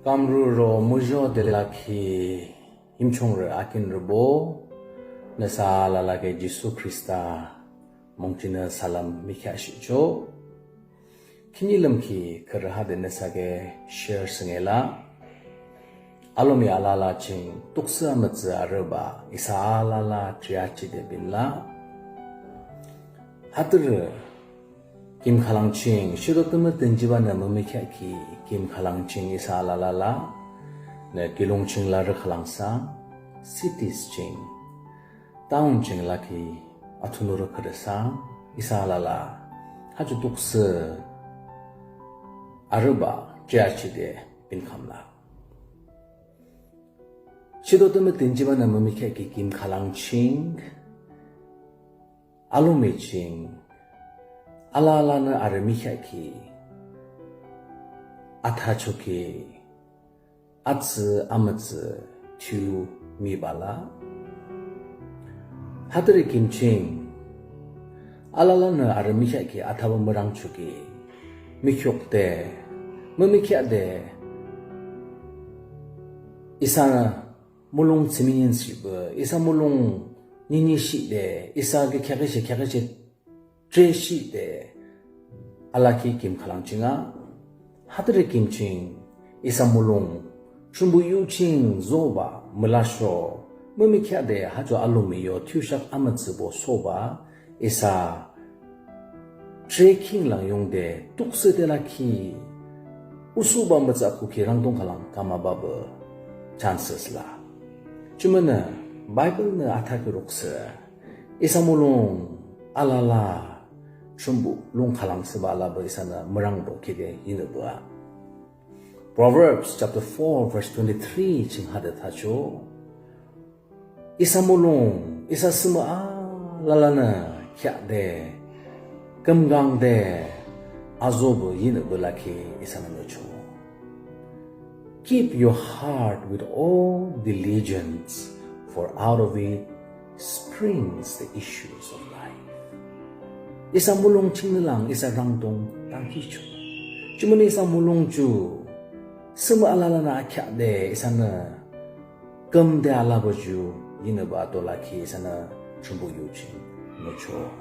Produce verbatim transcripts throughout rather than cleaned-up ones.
Kamruhroro muzhode lakhi Yimchungrü akinrübo, nüsa alala ke Jisu Khrista mung chingnü salam mükheahshihchoh. Khihni lümkhi khürü hade nüsa ke share thsüngela. Alomi alala ching tuksü amütsü arübah isa alala triachide binlah. Hadürü kim khülang ching, shido tümü dünjibanü mümükheahkhi kim khülang ching isa alala la, nü kiulong ching larü khülang thsang, cities ching, town ching lakhi athunurü khürü thsang, isa alala ha ju tuksü arübah triachide binkham la. Shido tümü dünjibanü mümükheahkhi kim khülang ching, alomi ching alalanü arü mükheahkhi athachoki atsü amütsü thiyu mibala. Hadürü kim ching alalanü arü mükheahkhi athaba mürangchoki, mükhiukde, mümükheahde, isa mulong thsümünimshihpü, isa mulong nini shide, isa ke kheaküshe kheaküshe treshide, alakhi kim khülang ching a. Hadürü kim ching isa mulong Thrünpuh yu ching zobah mülasho, mümükheahde ha ju alomi yo thiyusheak amütsübo sobah, isa trekhi lang yungde tuksüde lakhi, usuba mütsakukhi rangdung khülang kamabah chances la. Jumonü Bible nü athakhi rukhsü, isa mulong alala Thrünpuh lung khülang thsübah alabah isanü mürangbo khide yinübah. Proverbs chapter four verse twenty-three ching hade thachoh. Isa mulong, isa sühmüh alalanü kheahde, kümkangde, azobah yinübah lakhi isanü ngüchoh. Keep your heart with all diligence, for out of it springs the issues of life. Isa mulong chingnü lang isa rangdung dangkhichoh. Jumonü isa mulong ju sühmüh alalanü akheahde isanü kümde alabah ju yinübah ato lakhi isanü Thrünpuh yu ching ngüchoh.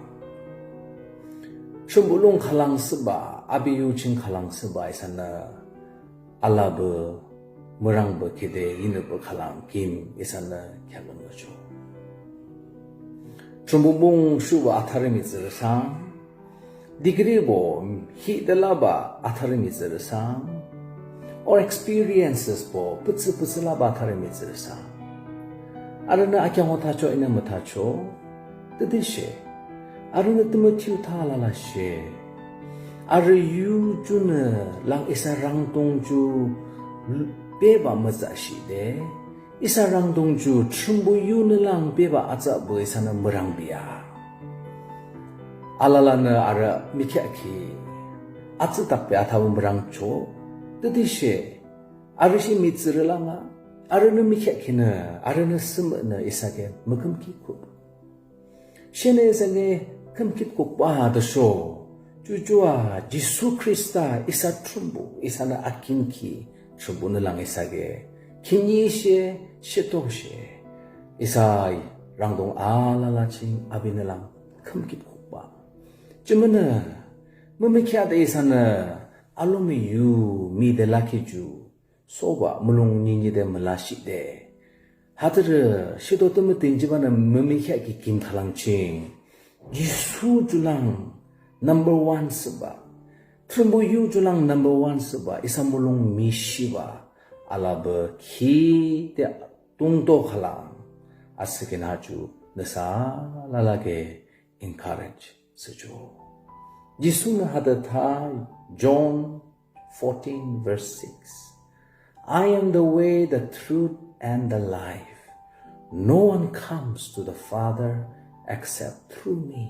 Thrünpuh lung khülang thsübah, api yu ching khülang thsübah isanü alabah, mürangbah khide yinübah khülang kim isanü kheakü ngüchoh. Thrünpuh mung shuhbah athare mihtsürü thsang, degree bo hide labah athare mihtsürü thsang, or experiences bo pütsü pütsü labah athare mihtsürü thsang, arünü akheangho thachoh inü müthachoh, tütüshe arünü tümü thiyu tha lalashe, arü yu junü lang isa rangdung ju bebah mütsashihde, isa rangdung ju Thrünpuh yunü lang bebah atsahbah isanü mürangbah a. Alalanü arü mükheahkhi atsüdakbe athaba mürangchoh, tütüshe arüshe mihtsürü langa, arünü mükheahkhinü, arünü sühmühnü isa ke mükhümkhitkhi. Shenü isa ke khümkhitkhukbah tüsho, ju ju a Jisu Khrista isa Thrünpuh, isanü akinkhi Thrünpuhnü lang isa ke khihnishe, shetokshe, isa rangdung alala ching apinü lang khümkhitkhukbah. Jumonü mümükheahde isanü alomi yu mide lakhi ju sobah mulong ninide mülashihde, hadürü shido tümü dünjibanü mümükheahkhi kim khülang ching Jisu ju lang number one thsübah, Thrünpuh yu ju lang number one thsübah isa mulong mishibah alabah khide tungto khülang asühkhi nü ju nüsa alala ke encourage thsüchoh. Jisunü hade tha, John fourteen verse six, "I am the way, the truth, and the life. No one comes to the Father except through me."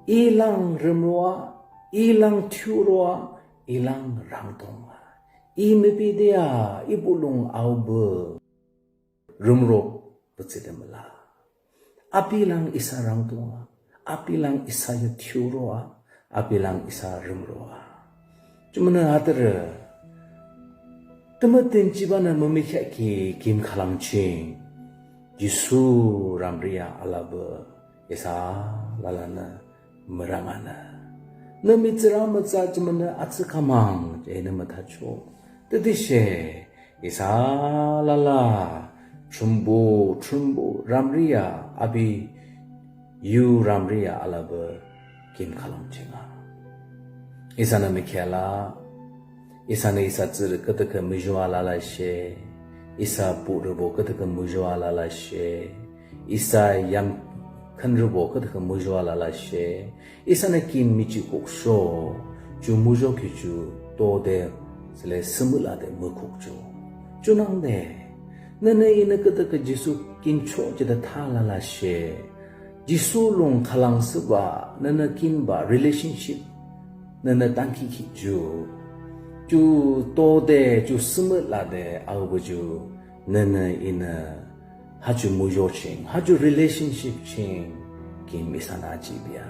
I lang rümro ah, I lang thiyuro ah, I lang rangdung ah. I müpide ah, I bolung aobah rümro petsüde müla. Api lang isa rangdung ah, api lang isa yo thiyuro ah, api lang isa rümro ah. Jumonü hadürü Tümütün jibanü mümükheahkhi kim khülang ching Jisu ramri a alapü isa lalanü mürang anü. Nü mihtsürü mütsa jimünü atsü kamang je nü müthachoh. Tütüshe isa lala Thrünpuh, Thrünpuh ramri a api yu ramri a alapü kim khülang ching a. Isanü mükheahlah, isanü isa tsührü küdükhüh muzho alalashe, isa buhrübo küdükhüh muzho alalashe, isa yamkhünrübo küdükhüh muzho alalashe, isanü kim michikhuksho, ju muzhokhi ju tode, süle sümülade mükukcho. Junangde, nünü inü küdükhüh Jisu kinchoh jide thalalashe, Jisu lung khülangsüba, nünü kinba relationship, nünü tankihkhi ju. Ju tode, ju sümülade, aobo ju, nünü inü, ha ju muzho ching, ha ju relationship ching, kim isanü jihbea.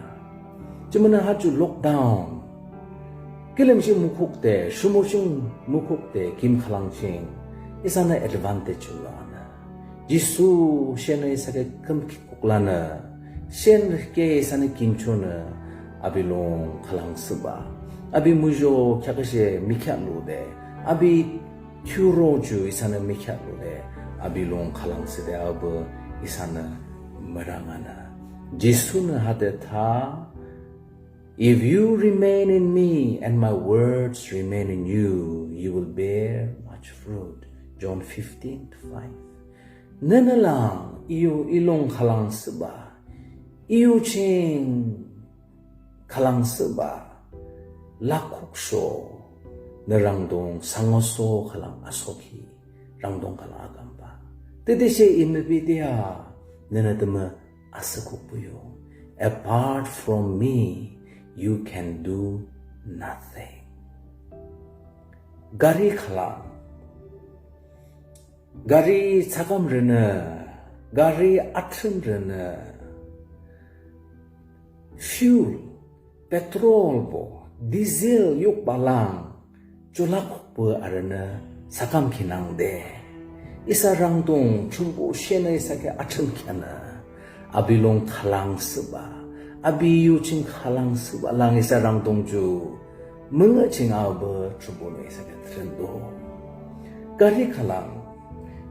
Jimünü ha ju lockdown, kilimshi mükukde, shimo ching mükukde, kim khülang ching, isanü advantage lanü. Jisu shenü isa ke kümkhuklanü, shenü ke isanü kinchonü, api lung khülangsüba, api muzho kheaküshe mükheahlude, api thiyuro ju isanü mükheahlude, api lung khülangsüde aobo isanü mürang anü. Jisunü hade tha, "If you remain in me and my words remain in you, you will bear much fruit." John fifteen five. Nünü lang, iyo ilung khülangsüba, iyo ching khülangsüba, lakhuksho, nü rangdung sangoso khülang asokhi, rangdung khülang akamba. Tütüshe imübidia, nünü tümü asükhukpuyo. Apart from me, you can do nothing. Gari khülang, gari tsükamrünü, gari athrünrünü, fuel, petrol bo, diesel yukba lang, cholakhukpü arünü tsükamkhi nangde, isa rangdung Thrünpuh shenü isa ke athrümkhinü, api lung khülangsüba, api yu ching khülangsüba lang isa rangdung ju müngüh ching aobo Thrünpuhnü isa ke thründo. Gari khülang,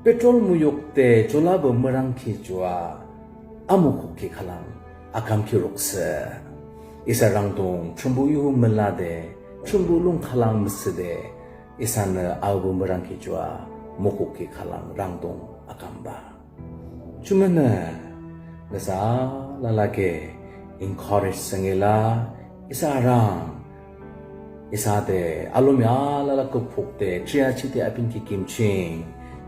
petrol müyukde cholapü mürangkhi jua, amükhukhi khülang akamkhi ruksü. Isa rangdung Thrünpuh yu mülade, Thrünpuh lung khülang müsüde, isanü aobo mürangkhi jua, mükhukhi khülang rangdung akamba. Jumünü, nüsa alala ke encourage thsüngila, isa arang, isa de alomi alala küpkhukde, thiyachihde apinki kim ching,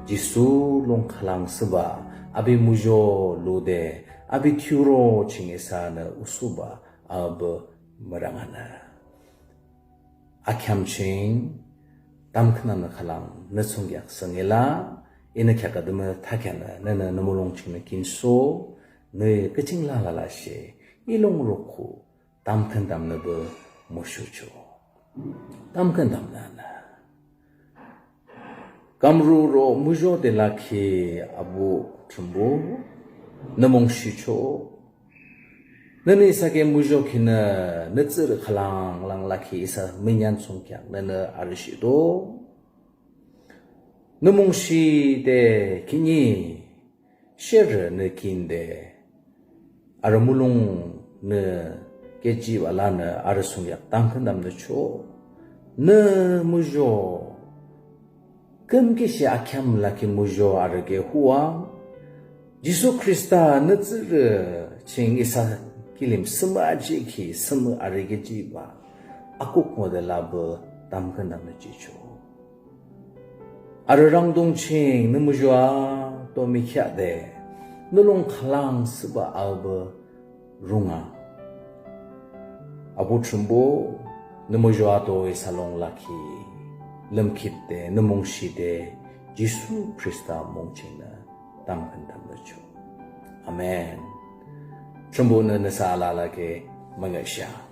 Jisu lung khülangsüba, api muzho lude, api thiyuro ching isanü usuba, aobo mürang anü. Akheam ching, tamkhüntamnü khülang nü thsungkheak thsüngila, inü kheaküdümü thakheanü, nünü nü mulong chingnü kinso, nü küching lalalashe, ilong rukhu, tamkhüntamnüpü mushucho. Tamkhüntamnü nü. Kamruhroro muzhode lakhi abuh Thrünpuh, nü mungshicho. Nünü isa ke muzhokhinü, nü tsührü khülang lang lakhi isa münyan thsungkheak nünü arüshihdo. Nü mungshide khihni, sherünü kinde, arü mulongnü kheahjihbah lanü arü thsungkheak tamkhüntamnücho. Nü muzho, küyimkishe akheam lakhi muzho arü ke hua, Jisu Khrista nü tsührü ching isa kilim thsümüajihkhi thsümü arü ke jihbah, akuk ngüde lapü tamkhüntamnü jihcho. Arü rangdung ching nü muzho ato mükheahde, nü lung khülangsüba aobo rung a. Abuh Thrünpuh, nü muzho ato isa lung lakhi, lümkhitde, nü mungshide, Jisu Khrista mung chingnü tamkhüntamnücho. Amen. Thrünpuhnü nüsa alala ke müngühshang.